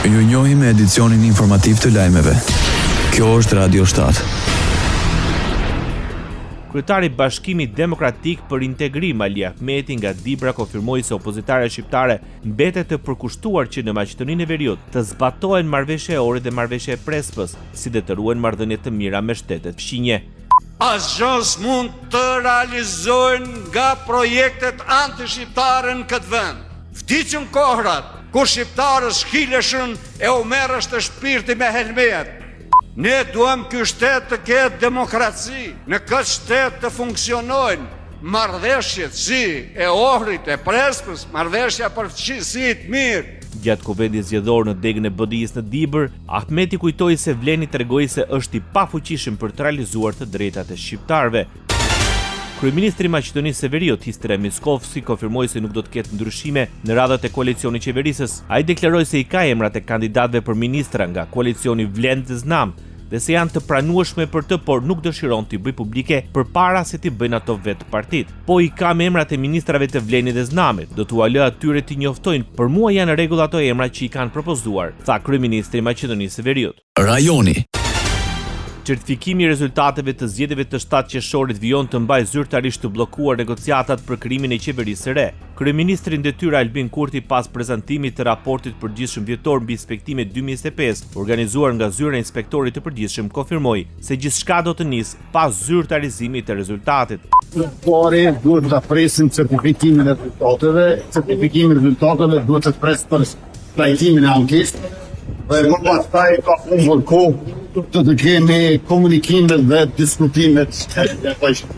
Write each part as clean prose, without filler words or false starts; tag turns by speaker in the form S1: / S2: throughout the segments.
S1: Ju njohim me edicionin informativ të lajmeve. Kjo është Radio 7.
S2: Kryetari i Bashkimit Demokratik për Integrim Ali Ahmeti nga Dibra konfirmoi se opozita shqiptare mbetet e përkushtuar që në Maqedoninë e Veriut të zbatohen marrëveshja e Ohrit dhe marrëveshja e Prespës, si dhe të ruhen marrëdhënie të mira me shtetet fqinje.
S3: Asgjë s'mund të realizojnë nga projektet antishqiptare në këtë vend. Vdiqën kohërat kur shqiptarët shkileshin e u merreshte shpirti me helmet. Ne duam ky shtet të ketë demokraci, në këtë shtet të funksionojnë marrëveshjet si e Ohrit, e Prespës, marrëveshja për fqinjësi të mirë.
S2: Gjatë kuvendit zgjedhor në degën e BDI-së në Dibër, Ahmeti kujtoi se Vleni tregoi se është i pafuqishëm për të realizuar të drejtat e shqiptarëve. Kryeministri i Maqedonisë së Veriut, Hristijan Mickoski, konfirmoi se nuk do të ketë ndryshime në radhët e koalicionit qeverisës. Ai deklaroi se i ka emrat e kandidatëve për ministra nga koalicioni Vlen dhe Znam dhe se janë të pranueshme për të, por nuk dëshiron t'i bëjë publike përpara se t'i bëjnë ato vetë partitë. Po i kam emrat e ministrave të Vlenit dhe Znamit, do t'ua lë atyre t'i njoftojnë, për mua janë në rregull ato emra që i kanë propozuar, tha kryeministri i Maqedonisë së Veriut.
S1: Rajoni.
S2: Certifikimi i rezultateve të zgjedhjeve të 7 qershorit vijon të mbajë zyrtarisht të bllokuar negociatat për krijimin e qeverisë së re. Kryeministri në detyrë Albin Kurti pas prezantimit të raportit të përgjithshëm vjetor mbi inspektimet 2025, organizuar nga Zyra e Inspektorit të Përgjithshëm, konfirmoi se gjithçka do të nisë pas zyrtarizimit të rezultatit.
S4: Së pari duhet ta presim certifikimin e rezultateve, certifikimi i rezultateve duhet të presë për trajtimin e ankesave dhe më pastaj ka humbur kohë të të kemi komunikimet dhe diskutimet e nevojshme.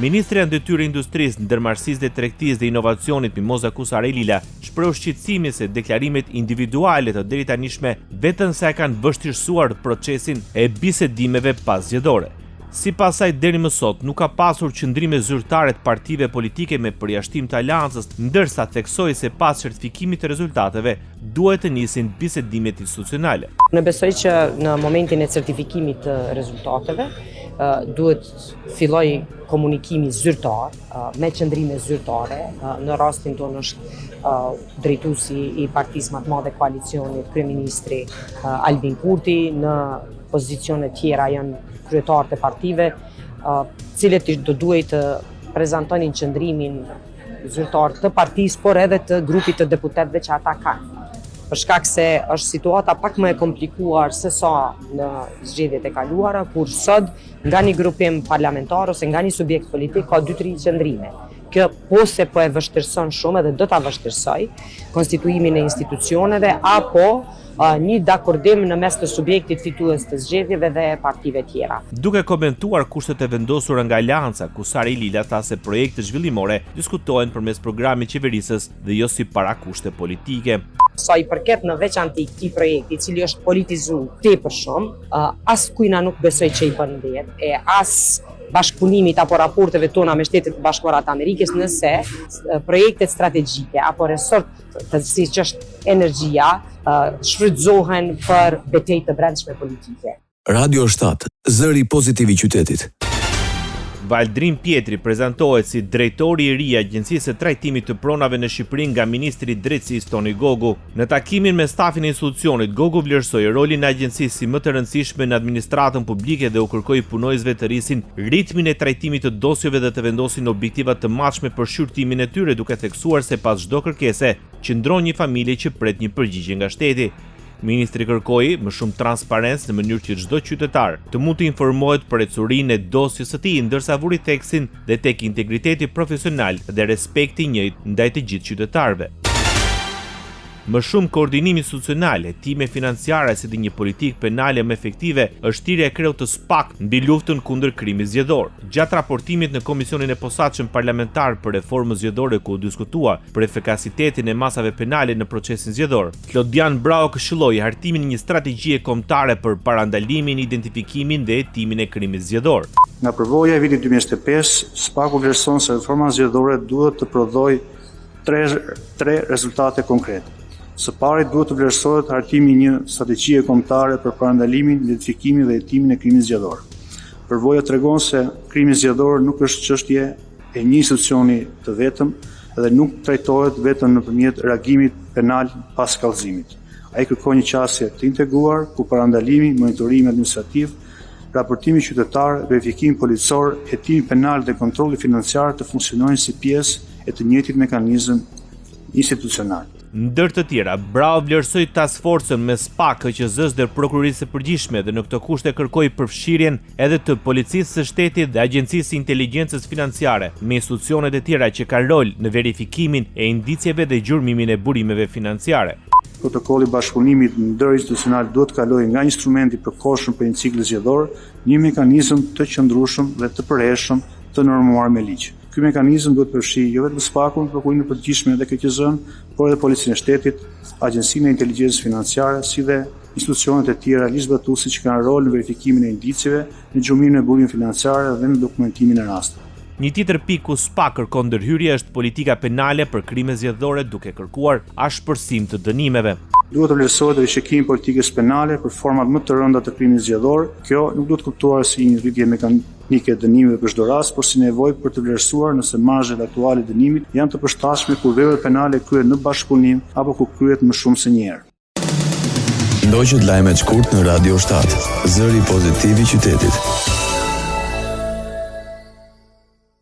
S2: Ministrja në detyrë e Industrisë, Ndërmarrësisë dhe Tregtisë dhe Inovacionit Mimoza Kusari-Lila shprehu shqetësimin se deklarimet individuale të deritanishme vetëm sa e kanë vështirësuar procesin e bisedimeve paszgjedhore. Sipas saj deri më sot nuk ka pasur qëndrime zyrtare të partive politike me përjashtim të Aleancës, ndërsa theksoi se pas certifikimit të rezultateve duhet të nisin bisedimet institucionale.
S5: Unë besoj që në momentin e certifikimit të rezultateve duhet filloj komunikimi zyrtar me qëndrime zyrtare. Në rastin tonë është drejtuesi i partisë më të madhe koalicionit, kryeministri Albin Kurti, në pozicione tjera janë kryetarët e partive, cilët do duhej të prezantonin qëndrimin zyrtar të partisë, por edhe të grupit të deputetëve që ata kanë. Për shkak se është situata pak më e komplikuar se sa në zgjedhjet e kaluara, kur sot nga një grupim parlamentar ose nga një subjekt politik ka 2-3 qëndrime. Kjo po se po e vështirëson shumë edhe do ta vështirësojë konstituimin e institucioneve apo një dakordim në mes të subjektit fitues të zgjedhjeve dhe partive tjera.
S2: Duke komentuar kushtet e vendosura nga Aleanca, Kusari Lila tha se projektet zhvillimore diskutohen përmes programit qeverisës dhe jo si parakushte politike.
S5: Sa i përket në veçanti këtij projekti, i cili është politizu tepër shumë, askujna nuk besoj që i bën nder, e as bashkëpunimit apo raporteve tona me Shtetet e Bashkuara të Amerikës nëse projektet strategjike apo resort të siç është energjia, shfrytëzohen për betejë të brendshme politike.
S1: Radio 7, zëri pozitiv i qytetit.
S2: Valdrin Pjetri prezantohet si drejtori i ri i Agjencisë së Trajtimit të Pronave në Shqipëri nga ministri i Drejtësisë Toni Gogu. Në takimin me stafin e institucionit, Gogu vlerësoi rolin e agjencisë si më të rëndësishme në administratën publike dhe u kërkoi punonjësve të rrisin ritmin e trajtimit të dosjeve dhe të vendosin objektiva të matshme për shqyrtimin e tyre, duke theksuar se pas çdo kërkese qëndron një familje që pret një përgjigje nga shteti. Ministri kërkoi më shumë transparencë në mënyrë që çdo qytetar të mund të informohet për ecurinë e dosjes së tij, ndërsa vuri theksin dhe tek integriteti profesional dhe respekti i njëjtë ndaj të gjithë qytetarëve. Më shumë koordinim institucional, hetime financiare si dhe një politikë penale më efektive është thirrja e kreut të SPAK mbi luftën kundër krimit zgjedhor. Gjatë raportimit në Komisionin e Posaçëm Parlamentar për Reformën Zgjedhore ku u diskutua për efikasitetin e masave penale në procesin zgjedhor, Klodian Braho këshilloi hartimin e një strategjie kombëtare për parandalimin, identifikimin dhe hetimin e krimit zgjedhor.
S6: Nga përvoja e vitit 2025, SPAK-u vlerëson se reforma zgjedhore duhet të prodhojë tre, tre rezultate konkrete. Së pari duhet të vlerësohet hartimi i një strategjie kombëtare për parandalimin, identifikimin dhe hetimin e krimit zgjedhor. Përvoja tregon se krimi zgjedhor nuk është çështje e një institucioni të vetëm dhe nuk trajtohet vetëm nëpërmjet reagimit penal pas kallëzimit. Ai kërkon një qasje të integruar ku parandalimi, monitorimi administrativ, raportimi qytetar, verifikimi policor, hetimi penal dhe kontrolli financiar të funksionojnë si pjesë e të njëjtit mekanizëm institucional.
S2: Ndër të tjera, Braho vlerësoi task forcën mes SPAK, KQZ-së dhe Prokurorisë së Përgjithshme dhe në këto kushte kërkoi përfshirjen edhe të Policisë së Shtetit dhe Agjencisë së Inteligjencës Financiare me institucionet e tjera që kanë rol në verifikimin e indicieve dhe gjurmimin e burimeve financiare.
S6: Protokolli i bashkëpunimit ndërinstitucional duhet të kalojë nga instrument i përkohshëm për një cikël zgjedhor, një mekanizëm të qëndrueshëm dhe të përhershëm të normuar me ligj. Ky mekanizëm duhet të përfshijë jo vetëm SPAK-un, Prokurorinë e Përgjithshme dhe KQZ-në, por edhe Policinë e Shtetit, Agjencinë e Inteligjencës Financiare, si dhe institucionet e tjera ligjzbatuese që kanë rol në verifikimin e indicieve, në gjurmimin e burimeve financiare dhe në dokumentimin e rasteve.
S2: Një tjetër pikë ku SPAK kërkon ndërhyrje është politika penale për krime zgjedhore duke kërkuar ashpërsim të dënimeve.
S6: Duhet të vlerësohet rishikimi i politikës penale për format më të rënda të krimit zgjedhor. Kjo nuk duhet kuptuar si një rritje mekanike e dënimeve për çdo rast, por si nevojë për të vlerësuar nëse marzhet aktuale të dënimit janë të përshtatshme kur vepra penale kryhet në bashkëpunim apo kur kryhet më shumë se një herë.
S1: Ndoqët lajmet shkurt në Radio 7, zëri pozitiv i qytetit.